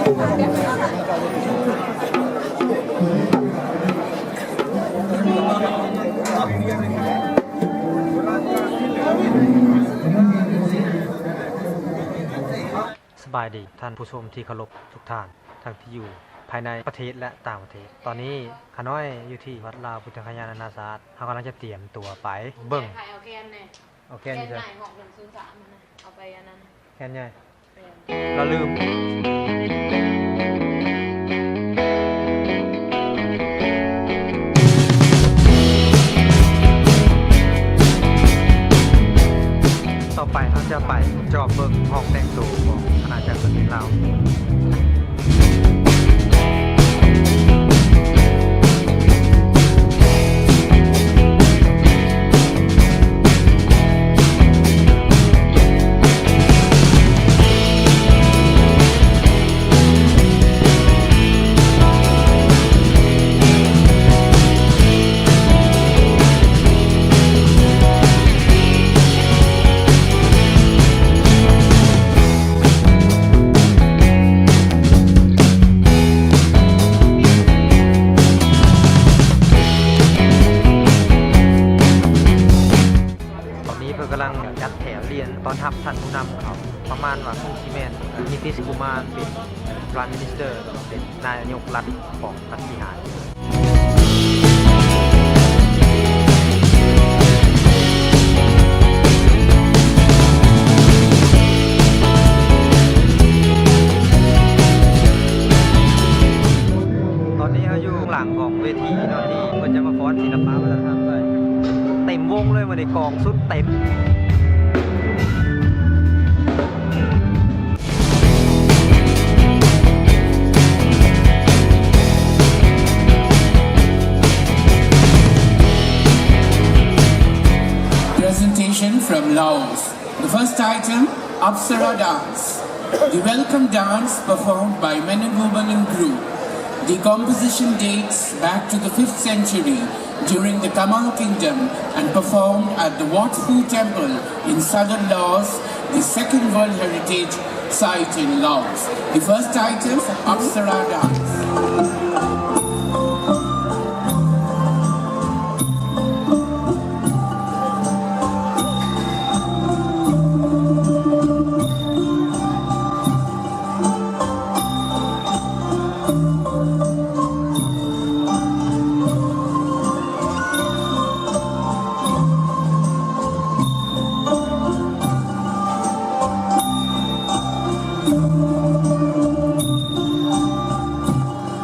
ສະບາຍດີທ່ານຜູ້ຊົມທີ່ເຄົາລົບທຸກທ່ານ ທັງທີ່ຢູ່ພາຍໃນປະເທດ ແລະ ຕ່າງປະເທດ. ຕອນນີ້ຂ້ານ້ອຍຢູ່ທີ່ວັດລາວພຸດທະຄະຍານານາຊາດ. ເຮົາກຳລັງຈະຕຽມຕົວໄປເບິ່ງ. ເອົາແຄນແດ່. ເອົາແຄນຢູ່ໃສ? ໃນຫ້ອງໜຶ່ງສູນສາມຫັ້ນນະ ເອົາໄປອັນນັ້ນ. ແຄນໃຫຍ່. ລະລືມ. ຕໍ່ໄປເຮົາຈະໄປຈອບເບິ່ງຫ້ອງແຕ່ງໂຕຂອງອານາຈັກປະເທດລາວ. ຕອນນີ້ເພິ່ນກຳລັງຈັດແຖວລຽນຕ້ອນຮັບທ່ານຜູ້ນຳເຂົາ ປະມານວ່າຄົງຊິແມ່ນນິຕິດກຸມານເປັນ Prime Minister ເປັນນາຍົກລັດຂອງລັດທີ່ຫ້າ. ຕອນນີ້ເຮົາຢູ່ຂ້າງຫຼັງຂອງເວທີເນາະ ທີ່ເພິ່ນຈະມາຟ້ອນສິລະປະວັດທະນະທຳໄດ້. ເຕັມວົງເລີຍ ມື້ນີ້ກອງສຸດເຕັມ. Presentation from Laos. The first item, Apsara dance. The welcome dance performed by men and women in group. The composition dates back to the fifth century during the Kamal Kingdom and performed at the Wat Phu Temple in southern Laos, the second World Heritage Site in Laos. The first item, Apsara dance. ຕອນ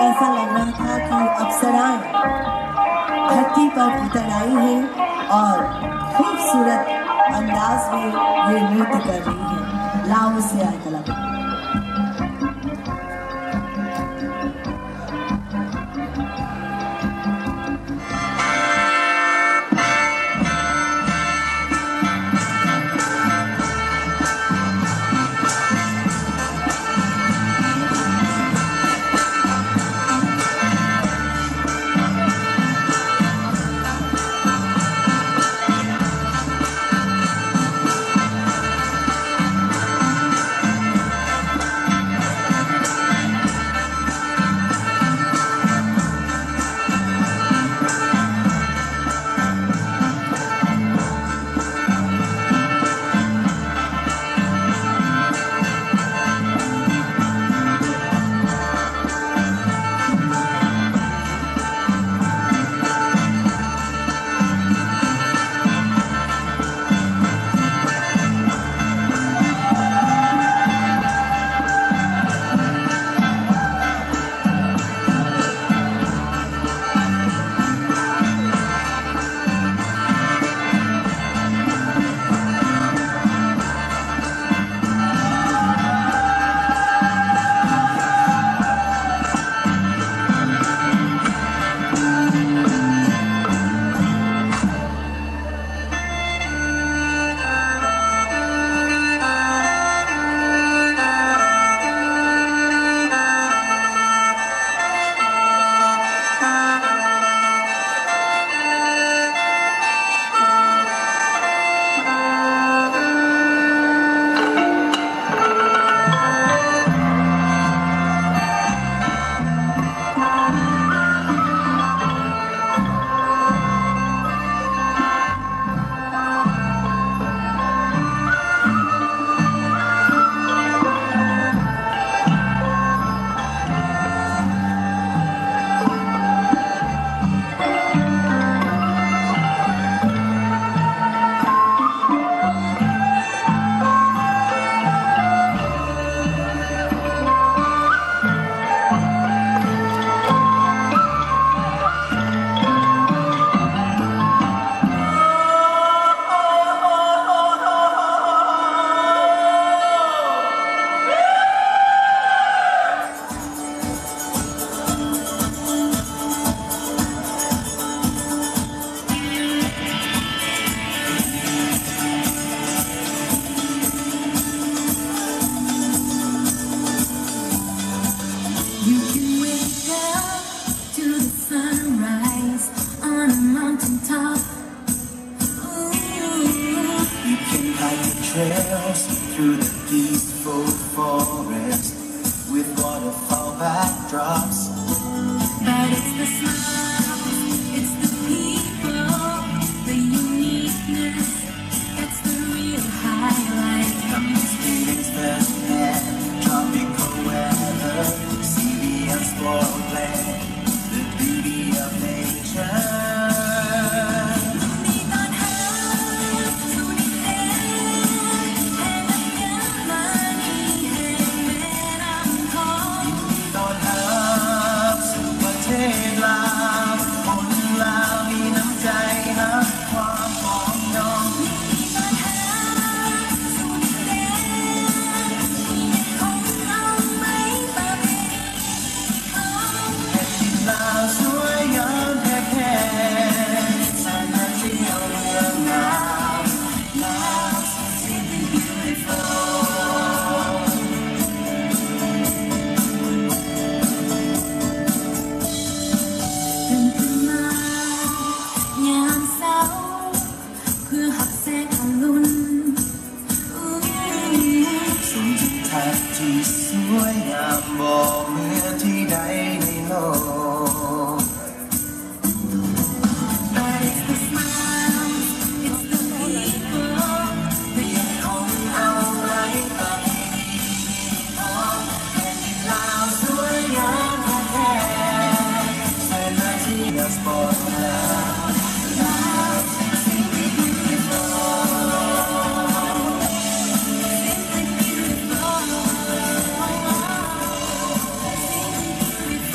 ऐसा लग रहा था कि अप्सराएं धरती पर उतर आई हैं और खूबसूरत अंदाज में ये नृत्य कर रही हैं। लाओ उसे आए कलाकार। You can wake up to the sunrise on a mountain top. Ooh. You can hike the trails through the peaceful forest with waterfall backdrops. But it's the smiles, it's the people, the uniqueness, that's the real highlight. Come experience firsthand tropical weather, see the unspoiled land, the beauty of nature. ຍິນດີຕ້ອນຮັບສູ່ດິນແດນ ແຫ່ງໄດ້ຍ້າຍມານີ້ ແຫ່ງແມ່ນ້ຳຂອງ. ຍິນດີຕ້ອນຮັບສູ່ປະເທດລາວ ຄົນລາວມີນ້ຳໃຈຮັກຄວາມປອງດອງ. ຍິນດີຕ້ອນຮັບສູ່ດິນແດນ ທີ່ຍັງຄົງເອົາໄວ້ປະເພນີ ແຜ່ນດິນລາວສວຍງາມແທ້ໆ ສະໜ່າທ່ຽວເມືອງງາມ Love is simply beautiful. ຕື່ນຂຶ້ນມາຍາມເຊົ້າ ເພື່ອຮັບແສງອະລຸນ. ສົມທິດທັດທີ່ສວຍງາມບໍ່ເໝືອນທີ່ໃດໃນໂລກ. But it's the smiles, it's the people ທີ່ຍັງຄົງເອົາໄວ້ປະເພນີຂອງ ແຜ່ນດິນລາວສວຍງາມແທ້ໆ ເຊີນມາທີ່ Diaspora Love, simply beautiful, simply beautiful, simply beautiful.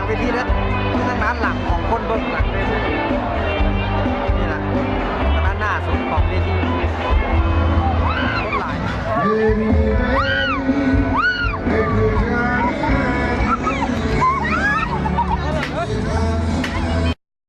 ເວທີເດີ ທາງດ້ານຫຼັງຂອງຄົນເບິ່ງນະ ນີ້ລະ ທາງດ້ານໜ້າສຸດຂອງເວທີ ຄົນຫຼາຍ.